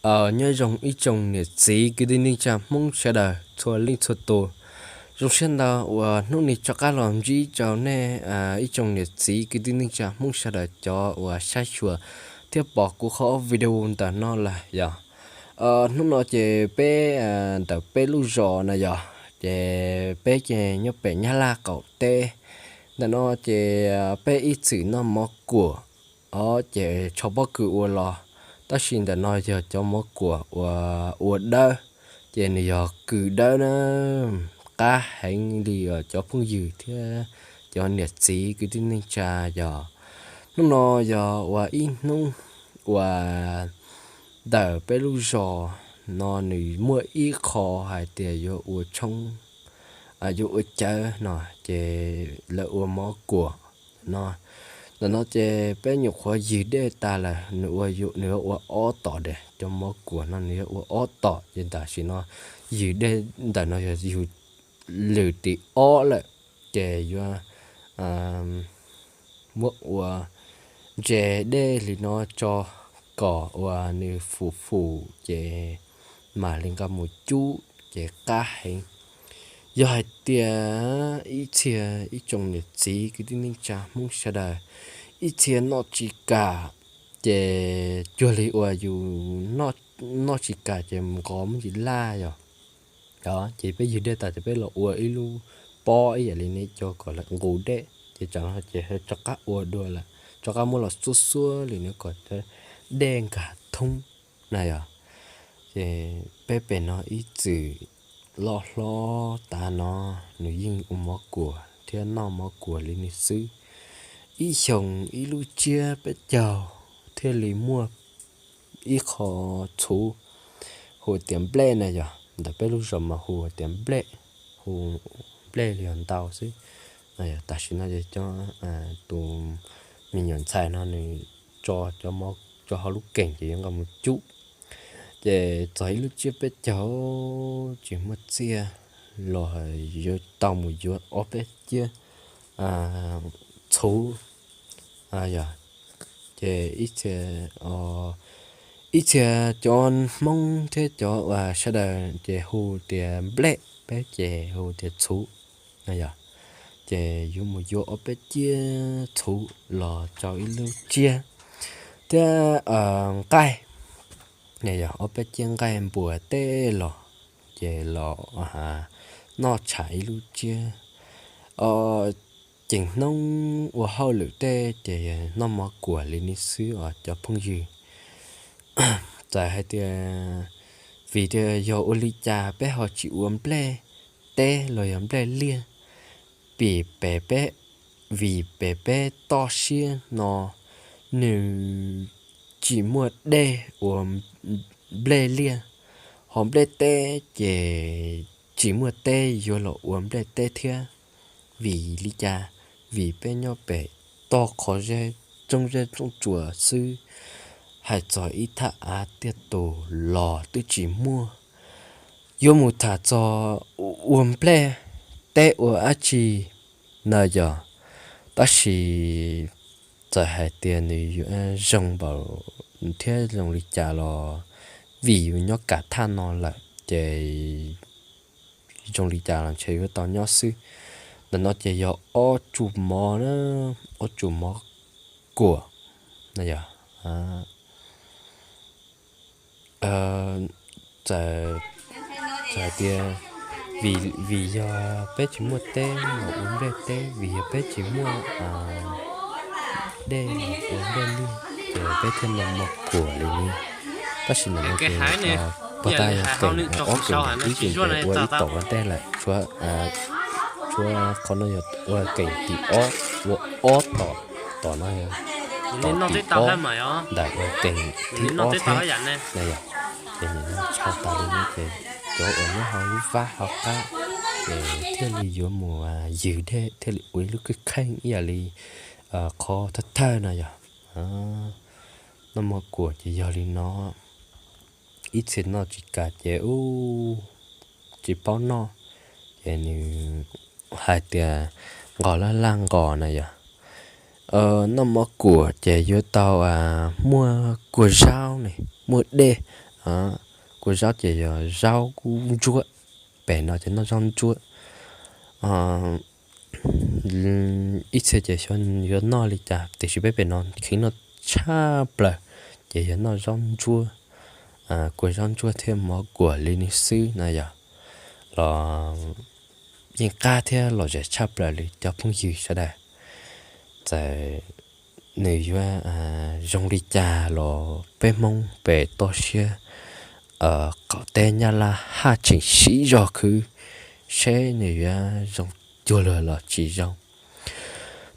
Nyob zoo ib tsoom niam txiv kwv tij neej tsa Hmoob sawv daws txhua leej txhua tus. Zoo siab ntau uas hnub no rov qab los ntsib rau nej ib tsoom niam txiv kwv tij neej tsa Hmoob sawv daws cov uas saib xyuas thiab pom kuv qhov video ntawm no lawm yog. Hnub no ces peb ntawm peb lub zos na yog, ces peb ces nyob pem Nyab Laj qaum teb. Ntawm no ces peb ib txwm noj mov kuam, o ces tsho pob kws ua los, tab sis ntawm no yog cov mov kuam uas ua dawb, ces nws yog kws dawb na, qab heev li os cov phooj ywg thiab cov niam txiv kwv tij neej tsa yog. Hnub no yog ua ib hnub uas ntawm peb lub zos no nws muaj ib qho hais tias yuav ua tshoob, yuav ua cawv no, ces lawv ua mov kuam no. Ntawm no ces peb nyuam qhuav ywg dej tas lawm, nws ua, nws ua ob tom diam, cov mov kuam no nws yuav ua ob tom, ces tam sim no ywg dej ntawm no yog ywg lwm tim ob lawm, ces yuav muab ua ntses dej li no tso kom uas nws fum fum ces mam li nqa mus cub ces qab heev. Yog hais tias ib txhia ib tsoom niam txiv kwv tij neej tsa Hmoob sawv daws ib txhia noj tsis kam, ces cuag li uas yus noj tsis kam ces nqos muab ntsis laj yog. Ces peb ywg dej tas ces peb los ua ib lub pob ib yam li ne cov kom lawv nqus dej, ces tsam no ces rov qab ua dua lawm, rov qab muab los xuab xuab li no kom dej nkag thoob na yog. Ces peb pem no ib txwm loj hlob tas no nws yeej ua mov kuam thiab noj mov kuam li no xwb. Ib xyoos ib lub tsiab peb caug thiaj li muaj ib qho txhuv hu tias nplej na yog, ntawm peb lub zos mas hu tias nplej, hu nplej li yog ntau xwb. Tam sim no ces cov tus me nyuam ntxhais no nws tso cov mov tso hauv lub keem ces yuav nqa mus cub. Ces txog ib lub tsiab peb caug tsis muaj txiaj los yuav tau mus yuav ob peb ciab txhuv yog. Ces ib txhia, ib txhia cov Hmoob thiab cov uas sawv daws ces hu tias nplej, peb ces hu tias txhuv no yog. Ces yuav mus yuav ob peb ciab txhuv los rau ib lub tsiab thiab nqaij, yog ob peb ciab nqaij npua teb los, ces los noj tshais ib lub tsiab. Ceem hnoob ua hauj lwm tej ces noj mov kuam li no xwb os cov phooj ywg. Txawm hais tias, vim tias yog ua li cas peb ho tsis ua nplej teb los yog nplej liaj, vim pem peb, vim pem peb toj siab no nws tsis muaj dej ua nplej liaj, ho nplej teb ces tsis muaj teb yuav los ua nplej teb thiab. Vim li cas? Vim peb nyob pem toj qhov zeb, tsooj zeb tsooj tsuas xwb, hais txog ib thaj av tiaj tus los twb tsis muaj. Yuav mus tham txog ua nplej teb ua dab tsi na yog, tab sis txawm hais tias nws yuav zoo npaum thiab zoo li cas los vim yus nyob kam thaj no lawm ces zoo li cas los ntshe yuav tau nyob xwb. Ntawm no ces yog ob tsu mov na, ob tsu mov kuam na yog. Txawm, txawm hais tias vim, vim yog peb tsis muaj teb los ua nplej teb, vim yog peb tsis muaj dej los ua nplej liaj, ces peb thiaj noj mov kuam li no. Tab sis ntawm no ces pog tag yog keem ob keem ib keem ua ib tom ua ntej lawm, tshuav qhov no yog ua keem tim ob, ua ob tom, tom no yog tom tim ob ntawm ua keem thib ob thiab na yog. Ces nim no tshaj tas li no ces cov uas nyob hauv lub vab hauv qab ces thiaj li yuav mus ywg dej thiaj li ua ib lub kwj kheej ib yam li qhov thawj thawj no yog. Noj mov kuam ces yog li no, ib txhia noj tsis kam ces ub tsis paub noj, ces nws hais tias nqos laj laj nqos na yog. Noj mov kuam ces yuav tau muaj kua zaub ne, muaj dej, Kua zaub ces yog zaub ntsuab, pem no ces noj zaub ntsuab. Ib txhia ces xyov yuav noj li cas tiam sis peb pem no kheev noj tshaj plaws ces yog noj zaub ntsuab, kua zaub ntsuab thiab mov kuam li no xwb na yog. Los yeej qab thiab lom zem tshaj plaws li cov phooj ywg sawv daws. Txawm nws yuav zoo li cas los peb Hmoob pem toj siab qaum teb Nyab Laj haj tseem siv zog khwv seb nws yuav zoo cuag luag los tsis zoo.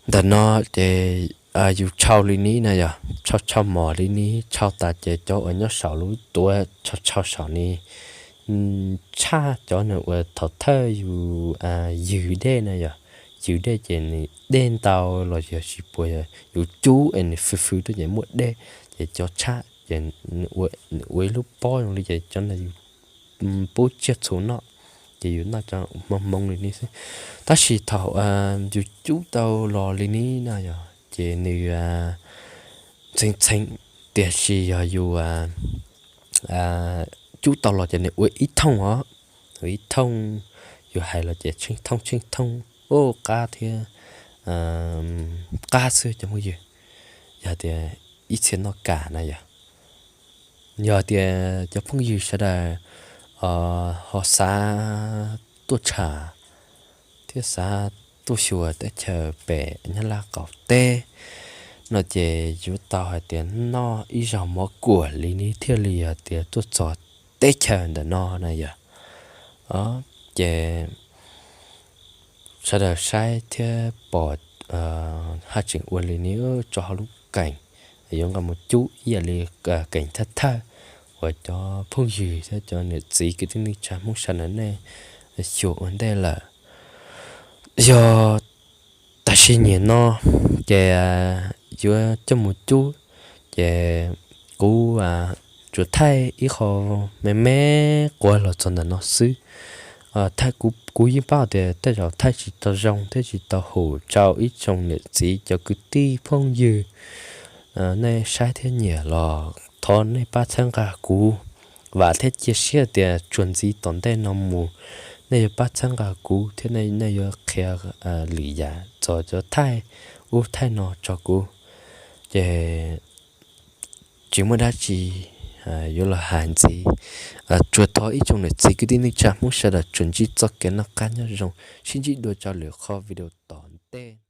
Ntawm no ces yus tshau li ni na yog, tshau tshau mos li ni, tshau tas ces cov uas nyob saum lub tuav tshau tshau saum ni tshaj cov nws uas thaum thawj yus ywg dej na yog, ywg dej ces nws dej ntau los yog tsis puas yog yus cub es nws fwv fwv rau ces muaj dej ces cov tshaj ces nws ua ib lub pob zoo li ces cov ntawd yus pub tsiaj txhu noj, ces yus noj cov hmoo hmoo li ni xwb. Tab sis thaum yus cub tau los li ni na yog ces nws ntxhee ntxhee, tiam sis yog yus cub tau los ces nws ua ib thooj os, ua ib thooj, yus hais los ces tsheej thooj tsheej thooj, ua qab thiab qab xwb cov phooj ywg. Yog tias ib txhia noj kam na yog, yog tias cov phooj ywg sawv daws ho xav tuaj tsham thiab xav tuaj xyuas teb chaws pem Nyab Laj qaum teb no ces yuav tau hais tias noj ib zaug mov kuam li ni thiaj li yog tias tuaj txog teb chaws ntawm no na yog. Ces sawv daws saib thiab pom haj tseem ua li ni tso hauv lub keem, yuav nqa mus cub ib yam li keem thawj thawj uas cov phooj ywg thiab cov niam txiv kwv tij neej tsa Hmoob sawv daws nej xyuas ua ntej lawm. Yog tam sim nyiam no ces yuav coj mus cub, ces kuv tsuas thaij ib qho me me quav los txog ntawm no xwb. Kuv yeej paub tias tej zaum thaij tsis tau zoo thiab tsis tau hum rau ib tsoom niam txiv cov kwv tij phooj ywg nej saib thiab nyiam los thov nej pab txhawb nqa kuv. Vam thiab cia siab tias tsuas ntxiv tom ntej no mus nej yuav pab txhawb nqa kuv thiab nej yuav qhia lwm yam txog cov thaij ub thaij no rau kuv. Ces tsis muaj dab tsi yuav los hais ntxiv, tsuas thov ib tsoom niam txiv kwv tij neej tsa Hmoob sawv daws tsuas ntsib txoj kev noj qab nyob zoo, sib ntsib dua rau lwm qhov video tom ntej.